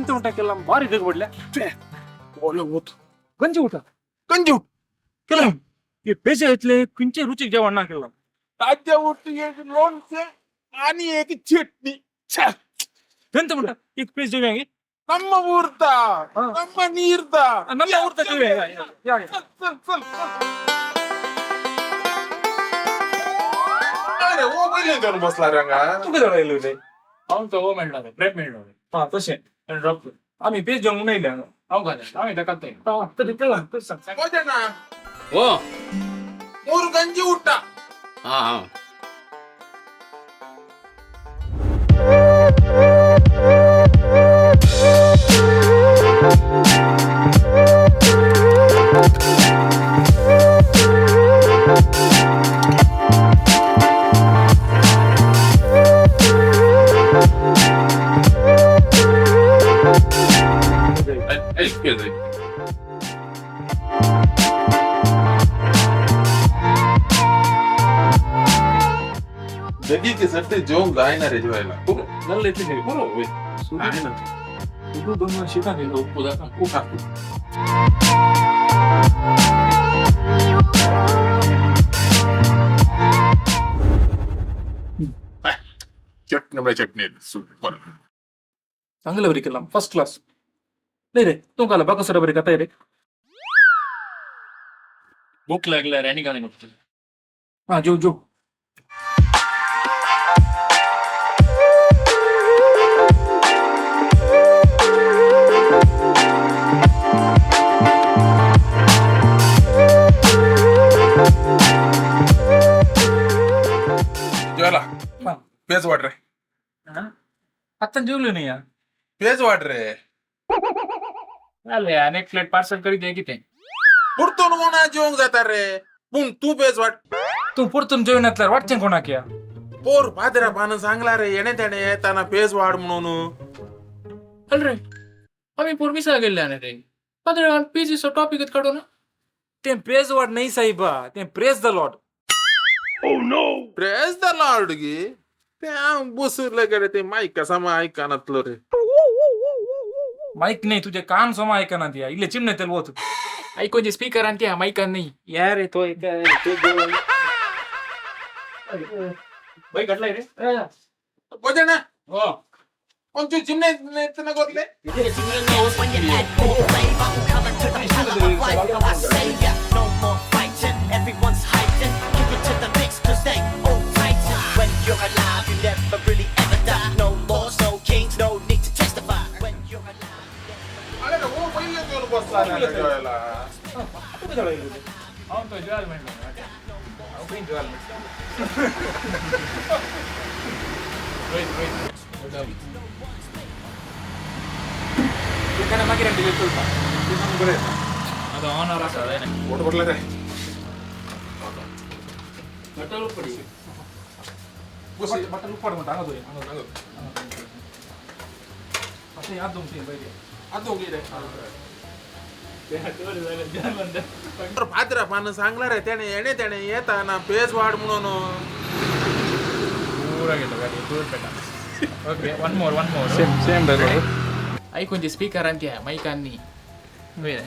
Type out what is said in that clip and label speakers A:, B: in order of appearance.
A: ಎಂತ ಉಂಟಾಕೆಲ್ಲ ಬಾರಿ ದಿಗ್ಬಿಡ್ಲೆ.
B: ಒಳ್ಳೆ ಓತು.
A: ಗಂಜಿ ಊಟ.
B: ಗಂಜಿ ಊಟ
A: ಕೆಲ ಈ पेशे इतले खंयचे रुचीक जेवण ना केलं.
B: ताज्या उठ एक लोणचे आणि एक चटणी.
A: ಎಂತ ಉಂಟ एक ಪೀಸ್ जेव्या की?
B: ನಮ್ಮ ಊರ್ದ.
A: ಹಾ.
B: ನಮ್ಮ ನೀರ್ದ.
A: ನಮ್ಮ ಊರ್ದ जेव्या.
B: ಚಲ್ ಚಲ್ ಚಲ್. अरे ओ पहिले घेऊन बसला रंगा.
A: तुका जाणा येयलो रे.
C: हांव तो हो मेळ्ळो रे, ब्रेड मेळ्ळो रे.
A: हा तशें
C: ड्रॉप.
A: आमी पेज जेवण येयले हांगा.
C: हांव घालें हांव ताका ते.
A: हा तरी केला तशें सांग.
B: भोजन.
D: ಓ.
B: ಮೂರು ಗಂಜಿ ಊಟ.
D: ಹಾ ಹಾ.
B: जगीचे सट्टे जेवण जायना रे जेवायला.
A: ನಲ್ಲ ಇತ್ತು. ಸುಡು दोन शिता गेलो उप्पು
B: खूप खातो. चटणी म्हणजे चटणी सुपर.
A: चांगलं बरी केलं, फर्स्ट क्लास. नाही रे, तू काला बाकसरा बरी कथा रे.
C: भूक लागल्या रे, आनी घालून.
A: हा जेव जेव.
B: जेवायला.
A: हा.
B: पेज वाढ रे.
A: आता जेवलो नाही या.
B: पेज वाढ रे.
C: जालें, आनी एक प्लेट पार्सल करी दे कितें.
B: पुरतून कोणा जेवंक जाता रे, पूण तू पेज वाट.
A: तू परतून जेवणातल्यार वाटचें कोणाक या?
B: पोर पादरा पान सांगला रे, येणे तेणे येताना पेज वाढ म्हणून.
C: हल रे, आमी पोरमिसा गेल्ले आनी रे पाद्रे पेजीचो टॉपिकच काडू ना.
A: ते प्रेज वाट नाही साहेबा, ते praise the lord.
B: Praise the lord गी ते हांव बसले कडे ते मायक सामा आयकनातलो रे.
A: माईक नाही, तुझे कान समा ऐकना या. इल्ले चिमणे तेल वत.
C: आयकोनचे स्पीकर आनी ते मायकान न्ही.
A: या रे, तो एक
C: बाई घडलाय रे.
B: भोजन.
C: हो.
B: कोणचे चिमणे येतना कोरले.
E: When you add more flavor, color to the color of life, I say ya, no more fighting. Everyone's hiding. Give it to the mix, 'cause they all tighten. When you're alive, you never really ever die. No laws, no kings, no need to testify. When you're alive.
B: अरे ओ पहिले घेऊन बसला रे जेवायला.
C: हांव तो जेवायला मेळ्ळो. हांव खंय जेवायला मेळ्ळो. रोहित रोहित.
A: मागीर डिले चलता बरें येता.
C: आतां ऑनर आसा जायना.
B: पोट भरलं रे.
C: बटल पडी.
A: बटन उपाड म्हणटा, हांगा दवरया, हांगा दवर. अशें याद दवरचें पयलीं.
B: आता उगी रे. पादरा पान सांगला रे, तेणे येणे तेणे येताना पेज वाढ म्हणून.
C: पूरा गेलो गाडी दूर पेटा. Okay, one more, one more.
A: Same same dialogue.
C: आयकोनचे स्पीकर आनी ते मायकान न्ही. वयर.